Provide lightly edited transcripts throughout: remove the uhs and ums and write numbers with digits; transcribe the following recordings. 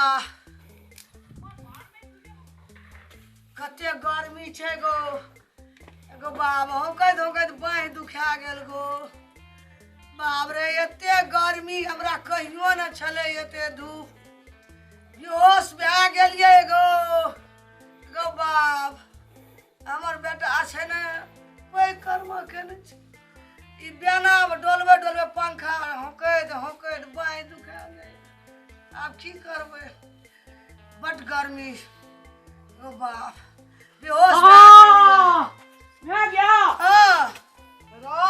वाह, कते गर्मी छै गो। एगो बाप, हौकैत हौकैत बाँहि दुखा गेल गो। बाप रे, एते गर्मी हमरा कहियो ने छलै। एते धूप, बेहोश भए गेलियै गो। गो बाप, हमर बेटा छै ने, कोइ कर्म केने छै। ई बेना डोलबे डोलबे पंखा हौकैत हौकैत बाँहि दुखा गेल। आब की करबै? बड गर्मी। ओ बाप, बेहोश भए गेलियै। भए गया? हाँ। रो,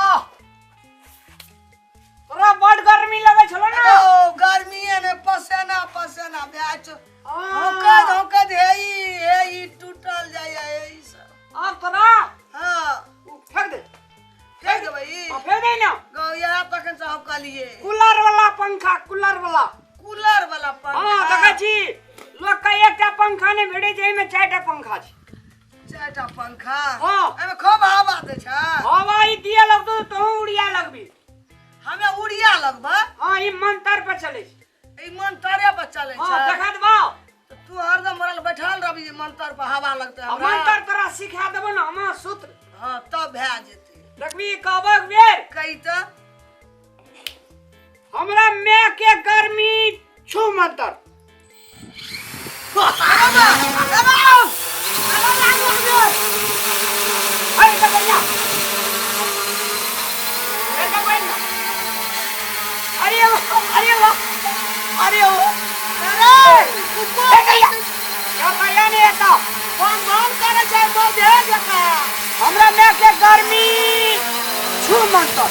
तोरा बड गर्मी लगै छलो ने? ओ गर्मीए ने, पसेना पसेना भए छौ। हौकैत हौकैत हे ई हे ई टूटल जाइए हे ई सब। आब तोरा हाँ। उ फेंक दे। फेंक देबै ई? आ, फेंक दे ने। गौ, इएह तखन से हौकलियै। कूलर वाला पंखा, कूलर वाला। कूलर वाला पंखा? हाँ, देखै छी, लोक के एकटा पंखा नहि भेटै छै, एहिमे चारिटा पंखा छै। चारिटा पंखा? हाँ। एहिमे खूब हवा दै छै? हवा ई दिए लगतौ तऽ तोहूँ उड़िया लगबी। हमे उड़िया लगबै? हाँ, ई मंतर पर चलै छै। ई मंतरे पर चलै हाँ। छै? देखा देबौ। तऽ तू हरदम मरल बैठल रहबी, मंतर पर हवा लगतै आ हमरा? मंतर तोरा सिखा देबौ ने हम सूत्र। हाँ, तब भए जेतै। देखबी, कहबक बेर। कही तऽ। हमरा माय के गर्मी छू मंतर। अरे तो बढ़िया, अरे तो बढ़िया। अरे वाह, अरे वाह, अरे वाह। अरे अरे क्या भैया नहीं आता। बम बम करे छै बौद्धे जकाँ। हमरा माय के गर्मी छू मंतर।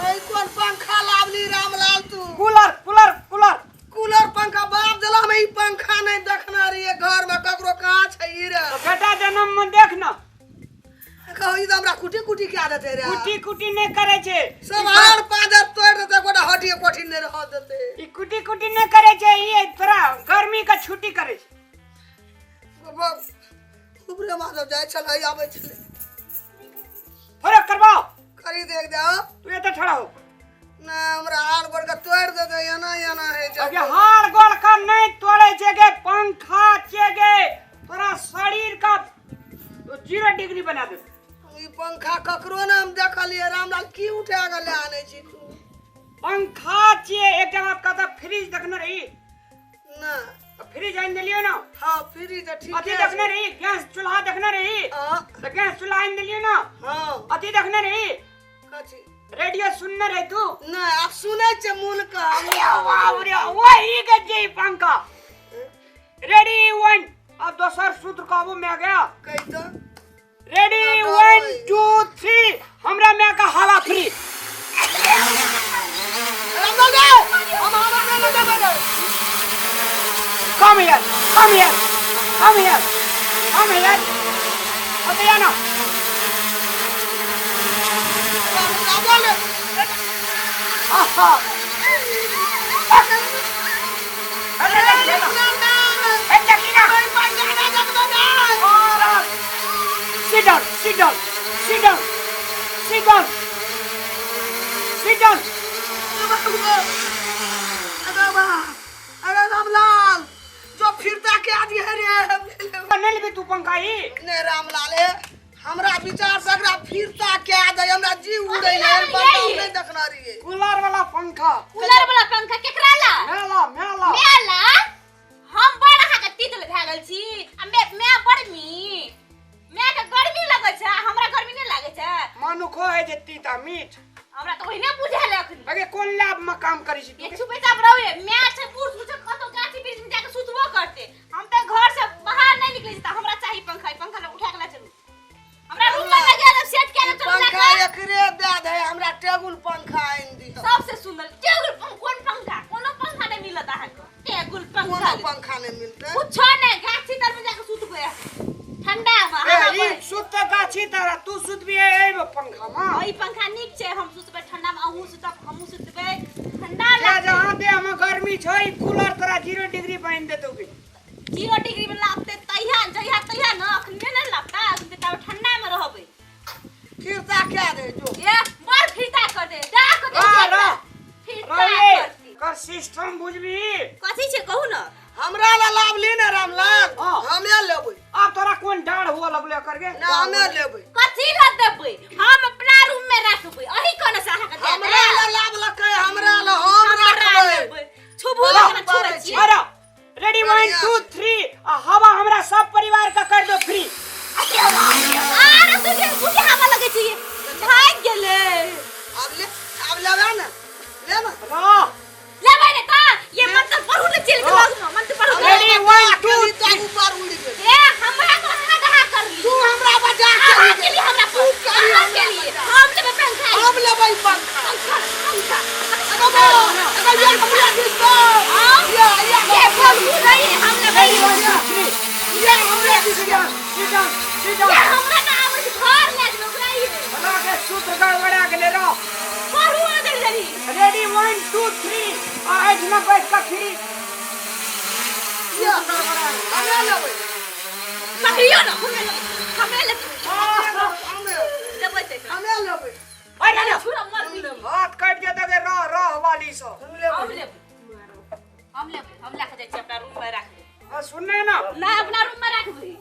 ऐ कोन पंखा लावली रामलाल तू? Cooler, cooler, cooler. कूलर पंखा। बाप जला, हम ई पंखा नहीं देखना रहिए घर में ककरो। कहाँ छै ई रे? तो बेटा जन्म में देख ना। कहो, ई तऽ हमरा कुटी कुटी के आदत है रे। कुटी कुटी नहीं करे छै। सब हाड़ पाजर तोड़ देते, गोटा हड्डी कोठी नहीं रह देते। ई कुटी कुटी नहीं करे छै, ई तोरा गर्मी के छुट्टी करे छै। उपरे माधव जाइ छलै, आबै छलै। थोड़े करबाओ। करी देख दे। तू एते ठड़ा हो। ना, हमरा हाड़ गोड़ के तोड़ देते, एना एना है छै। अगे हाड़ गोड़ का नहीं तोड़े छे गे, पंखा छे गे, तोरा शरीर का 0 डिग्री बना दे। ई पंखा ककरो ने हम देखलियै। रामलाल, की उठा के ले आनै छी तू? पंखा छिए। एकटा बात कहता, फ्रिज देखने रही? ना। तो फ्रिज आनि देलियो ना? हाँ, फ्रिज तऽ ठीक। अथी देखने रही, गैस चूल्हा देखने रही? हाँ। तो गैस चूल्हा आनि देलियो ना? हाँ। अथी देखने रही? कथी? रेडियो सुनने रही तू? नहि, आब सुनै छियै मोन के। अरे बाप रे, वही के जे पंखा। रेडी वन, अब दोसर सूत्र कहबो मैं गया। कही तऽ। रेडी? हमरा डर 1 होइए। 2 3, हमरा मैं का हवा फ्री। रामलाल रे, हम हवा नहि लगेबै रे। Come here, come here, come here, come here. ओते आ ना। रामलाल रे। आहा, अरे देखी ना, ए देखी ना। Sit down, sit down, sit down, sit down, sit down. अरे रामलाल, जो फिरता के आज है रे। नहीं लेबी तू पंखा ही? ने रामलाल, हे हमरा विचार से एकरा फिरता के दे, हमरा जी उड़े है। यही। नहीं देखना रहिए। कूलर वाला पंखा। कूलर वाला पंखा केकरा ला? मेला मेला। मेला हम बड़ अहाँके तीत भए गेल छी आ मे मैं बड़ मी मैं के गर्मी लगै छै आ हमरा गर्मी नहि लागै छै। मनुखो है जे तीत आ मीठ। हमरा तऽ ओहिने बुझायल अखन। अगे कोन लैब में काम करै छी तू? ये चुपे चाप रहो। मैं छै बूढ़ सूढ़ छै, कतौ गाछी वृक्ष में जाके सुतबो करते। हम तऽ घर से बाहर नहीं निकलै छी, तऽ हमरा चाही पंखा। ई पंखा लग उठा के ला चलू, हमरा रूम में लगा देब, सेट के चलू। पंखा लगा एकरे दे दे, हमरा टेबुल पंखा आनि दिह। सबसे सुंदर टेबुल कोन पंखा? कोनो पंखा नहीं मिलत अहाँके, टेबुल पंखा। कोनो पंखा नहीं मिलते? कुछो नहीं। गाछी तर में जाके सुतबै ठंडा में। ए हवा ई बहै। सुत तऽ गाछी तर, तू सुतबी एहि पंखा में? ई पंखा नीक छै, हम सुतबै ठंडा में, अहूँ सुतब, हमहूँ सुतबै, ठंडा जा लागतै। जहाँ देह में गर्मी छै, ई कूलर तोरा 0 डिग्री बान्हि देतौ की। 0 डिग्री में लागतै तहिया, जहिया तहिया न, अखने नहि लगता। अखन तऽ ताबे ठंडा में रहबै। फिरता के दे जो। ए बड़ फिरता कर दे, जा कर दे। रह रह। एकर सिस्टम बुझबी? कथी छै कहू न। हमरा ला लावली ने रामलाल। हाँ। हमे लेबै। आब तोरा कोन डाढ़ हुआ लगले एकर गे? ना, हमे लेबै। कथी ला देबै? हम अपना रूम में राखबै। अही कोन से अहाँ के दे हमरा देब? ला लावलकै, हमरा ला, हम हमरा राखबै। लेबै। छुबू लग ना छुबै छी। अरे रेडी 1 बढ़िया। 2 3 आ हवा हमरा सब परिवार का कर दो फ्री। आरे सुन के हवा लगे छी, भाग गेलै। आब ले, आब लेबै ने, ले ने। रह। लेबै ने का ये मंत्र पढ़ू ने, चल के लग में मंत्र पढ़ू। रेडी 1 2 अकेली 3। तो ऊपर उड़ गेल। ए हमरा को अहाँ दहा कर ली। तू हमरा बजा अहाँ के के लिए हमरा तू करी अहाँ हमरा के लिए बजा। हम लेबै पंखा। हम लेबै पंखा। पंखा पंखा। अगो अगो ये हमरा दिस दो। ये ये ये बोलू नहीं, हम लेबै। रेडी 1 2 3। ये हमरा दिस sit down sit down sit ये डाउन। हमरा ना आबै छै, घर ले जेबै ओकरा ये। बना के सूत्र गड़बड़ा गेले रह। पढ़ू ना जल्दी जल्दी। रेडी 1 2 3 आ एहिठिना बैठ कऽ फ्री। ये हमरा लेबै। पकड़ियो ना, हमे लेबै, हमे लेबै। हमे लेबै ते हमे लेबै। अरे ना छुरा मर गेलै। हाथ कटि जेतै गे रह रह वाली सब। हम लेबै। हम लेबै, हम लेबै। हम लए के जाइ छी, अपना रूम में राखबै। आ सुनने ना। ना, अपना रूम में राखबै।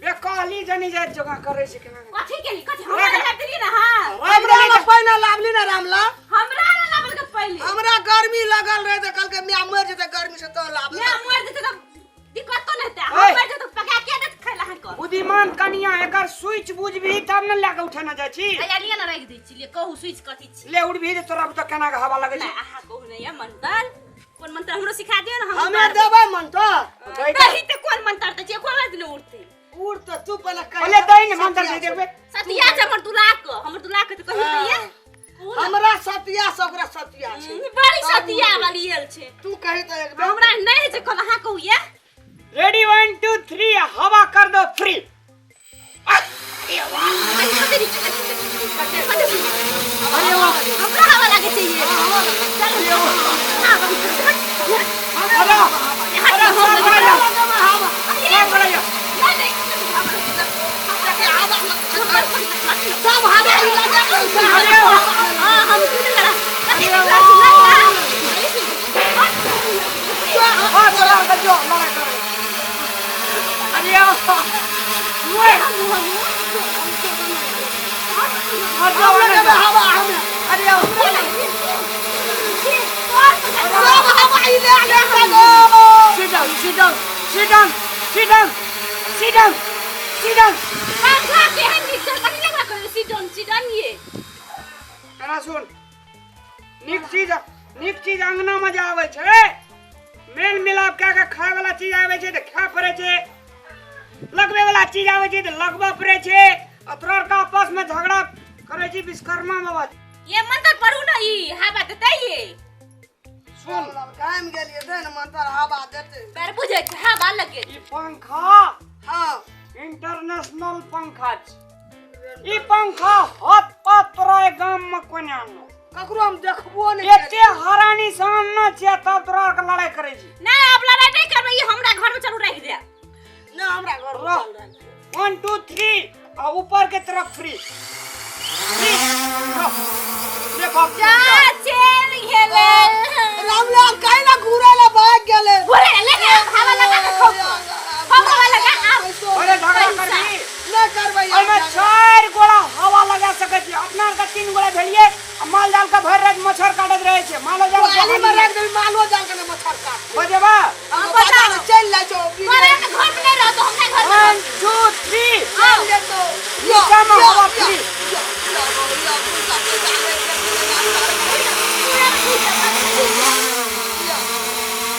बेकहली जनी जाइत जगह करै छै केना। कथी केली? कथी हमरा लए देलियै ना? हां, हमरा ला पहिने लावली ने रामलाल। हमरा ला लाबल के पहिले। हमरा गर्मी लगल रहे तऽ कहलकै माय मरि जेतै गर्मी से, तो लाब। मैं मर जेतै तऽ दिक्कतो नहि हेतै। ओए। हम मर जेतै तऽ पका के देत खाय ला अहाँके? बुद्धिमान कनिया, एकर स्विच बुझबही तब ने लए के उठेने जाइ छी। हैया लिअ ने, राखि दै छी। ले, कहू स्विच कथी छी? ले उड़बही जे तोरा तऽ केना के हवा लगै छै। नहि, अहाँ कहू ने। ये मंत्र कोन मंत्र हमरो सिखा दियौ ने, हम हमे देबै मंत्र। दही तऽ कोन मंत्र दै छियै? एको बार नहि उड़तै। उड़ तऽ तू पहिले कहि। पहिले दही ने मंत्र दे देबै। सतिया छै हमर दुलाक, हमर दुलाक तऽ कहियो दैये। कहू ने। हमरा सतिया से ओकरा सतिया छै। बड़ी सतिया वाली आयल छै। तू कही तऽ एक बेर। हमरा नहि होइ छै कहल, अहाँ कहू ये। रेडी 1 2 3 हवा कर दो फ्री। हमरा हवा लागै छै ये। चलू। हाँ, अरे अरे सब बढ़िया, सब बढ़िया। सब हवा हिला जाइ छै। हाँ, हम सुन लड़ा। हाँ तोरा के जो लड़ाई कर। अरे ओए हाँ जो हम लगेबै हवा हमे। अरे सब हवा हिला जाइ छै गो। Sit down sit down sit down sit down sit down sit down. पंखा केहन नीक छै, कथी लगबा करू? सिडन सिडन ये। केना सुन, नीक चीज, नीक चीज अंगना में जे आबै छै, मेल मिलाप कए के खाय वाला चीज आबै छै तऽ खाय पड़ै छै, लगबै वाला चीज आबै छै तऽ लगबऽ पड़ै छै। आ तोरा आरके आपस में झगड़ा करै छी विश्वकर्मा बाबा। ये मंत्र पढ़ू ना, ई हवा देतै ये। सुन। कायम गेलियै दे ने मंत्र, हवा देतै। पैर बुझै छै, हवा लगे। ई पंखा हाँ इंटरनेशनल पंखा छै। ई पंखा हत पात तोरा एहि गाम में कोने आनलो? ककरो हम देखबो नहि। एते हरानी से आनने छियै तब तोरा आरके लड़ाई करै छी। नहीं, अब लड़ाई नहीं करबै, ई हमरा घर में चलू राखि दे। नहि, हमरा घर में रह। चल रहल छै। 1 2 3 आ ऊपर के तरफ फ्री फ्री। ले बाप। जा, चल गेलै। रामलाल काहे ला घूरे ला भाग गेलै? घुरे ले ले, हवा लगा के खाओ, हवा लगा आब। अरे झगड़ा करबी? नहि करबै। ओहिमे 4 गोला हवा लगा सकै छी। अपना आरके 3 गोला भेलियै आ माल जाल के भरि राति मच्छर काटैत रहै छै। मालो जाल के गोहाली में राख देबी, मालो जाल के नहि मच्छर काटतै। बजेबा। हम बाजार से चलि जाइ छौ। तोरा के घर में नहीं रहतो, हमरा घर में 1 2 3। चलि जेतौ। नीचा में हवा फ्री।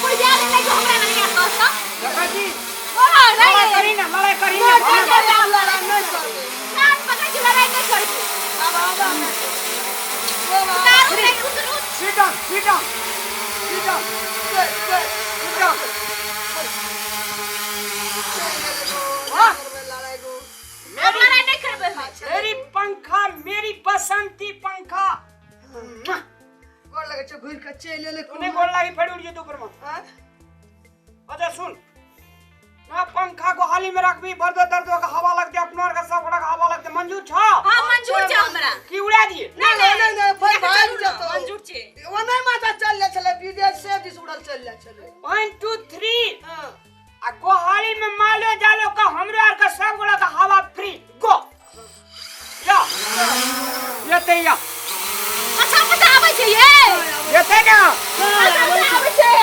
कोई जा नहीं जो हमरा लगे कहता। देखै छी। बोलो। लड़ाई नहीं करी ना, लड़ाई करी ना। नहि करबै आब लड़ाइ, नहि करबै। कान पकड़ के लड़ाई नहीं करबी। आब हवा नहि। उतारू नहीं, उतरू। Sit down sit down sit down sit down. वाह। अब लड़ाई नहीं करबै हम। मेरी पंखा, मेरी बसंती पंखा। गोर लगै छै, घुरि कऽ चलि एलै। तूने गोर लागी, फेर उड़ जेतौ ऊपर में। आँय? अच्छा सुन ना, पंखा को हाली में रखबी, बर्दो दर्दो के हवा लगते, अपनो आर के सब गोटा के हवा लगते। मंजूर छ? हाँ, मंजूर छै हमरा। की उड़ा दिए? नहीं। नहि नहि नहि, फेर भागि चलू ना, जेतौ। मंजूर छै। ओ नहि माता चल जाइ छलै विदेश छलै। 1 2 3। हँ। आ गोहाली में मालो जालो का हमरो आर के सब गोला के हवा फ्री गो या येते या। अच्छा पता आबै छै ये। येते ना। अच्छा आबै छै।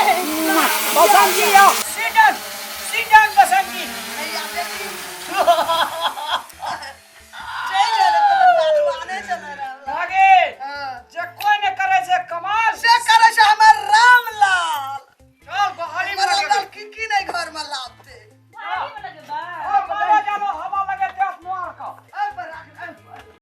बसंत जी यो।